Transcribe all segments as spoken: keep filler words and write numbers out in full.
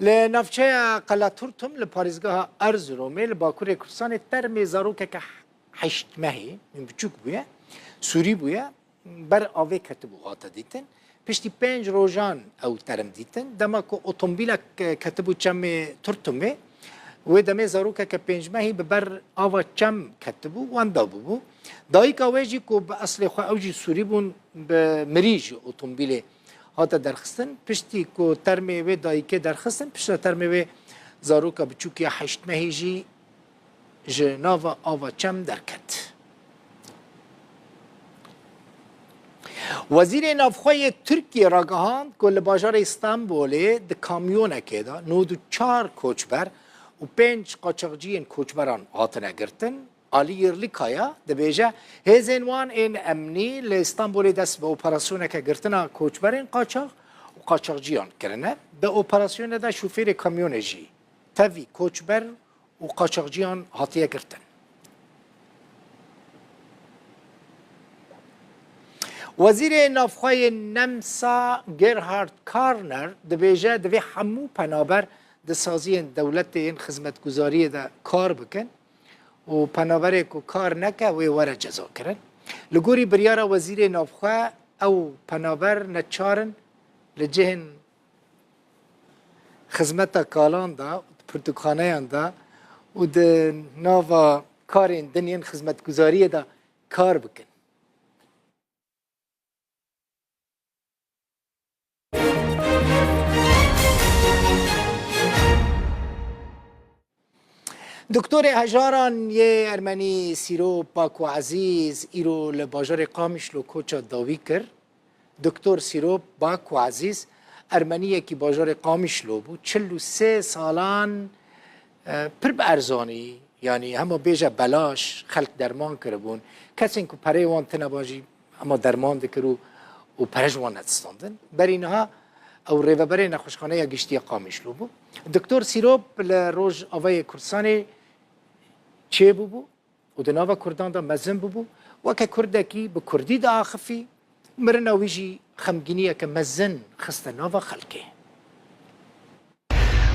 Li navçeya Qelaturtum li parêzgeha Erzurumê li bakurê Kurdistanê termê zarokeke heşt mehî, biçûk bûye, Sûrî bûye, ber avê ketibû hate dîtin. Piştî pênc rojan ew term dîtin. Dema ku otomobîlek, e, ketibû çemê Turtumê, wê demê zarokeke pênc mehî bi ber ava çem ketibû, wenda bûbû. Dayika wê jî ku bi eslê xwe ew jî Sûrî bûn, bi mirî ji otomobîlê hate derxistin. Piştî ku termê wê dayikê derxistin, piştre termê wê zaroka biçûk ya heşt mehî jî ji nava ava çem derket. Wezîrê Navxwe yê Tirkiyê ragihand ku li bajarê Stenbolê di kamyonekê de nod û çar koçber û pênc qaçaxciyên koçberan hatine girtin. Alî Yirlikaya dibêje, hêzên wan ên emnî li Stenbolê dest bi operasyoneke girtina koçberên qaçax û qaçaxciyan kirine. Di operasyonê de şofêrê kamyonê jî tevî koçber û qaçaxciyan hatiye girtin. Wezîrê Navxwe yê Nemsa Gerhard Karner dibêje, divê hemû penaber di saziyên dewletê yên xizmetguzariyê de kar bikin û penaberê ku kar neke wê were cezakirin. Li gorî biryara Wezîrê Navxwe ew penaber neçar in li cihên xizmeta kalan de, pirtûkxaneyan de û di nava karên din yên xizmetguzariyê de kar bikin. Doktorê hejaran yê Ermenî Sîrop Bako Ezîz îro li bajarê Qamişlo koça dawî kir. Doktor Sîrop Bako Ezîz Ermeniyekî bajarê Qamişlo bû. Çil û sê salan, e, pir bi erzanî, yanî hema bêje belaş xelk derman kiribûn. Kesên ku pereyê wan tune ba jî hema derman dikir û, û pere ji wan nedistandin. Berî niha ew rêveberê Nexweşxaneya Giştî ya Qamişlo bû. Doktor Sîrop li Rojavayê Kurdistanê çêbûbû û di nava Kurdan de mezin bûbû. Weke Kurdekî bi Kurdî diaxifî, mirina wî jî xemgîniyeke mezin xiste nava xelkê.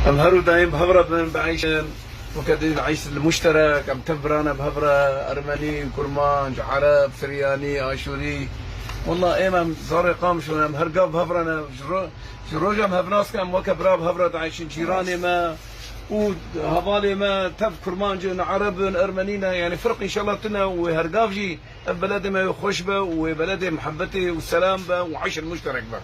Em her û daîm bi hev re bin, bi eyşin, weke dî eyş li muşterek, em tev birane bi hev re, Ermenî, Kurmanc, Ereb, Siryanî, Aşûrî. Wela êm em zarê Qamişlo ne, em her gav bi hev re ne, ji ro-, ji roja em hev nas kin, em weke bira bi hev re dieyşin, cîranê me û hevalê me tev Kurmanc in, Ereb in, Ermenî ne, yanî firq înşallah tune û wê her gav jî ev beledê me wê xweş be û wê beledê muhebbetê û selam be û eyşin muşterek be.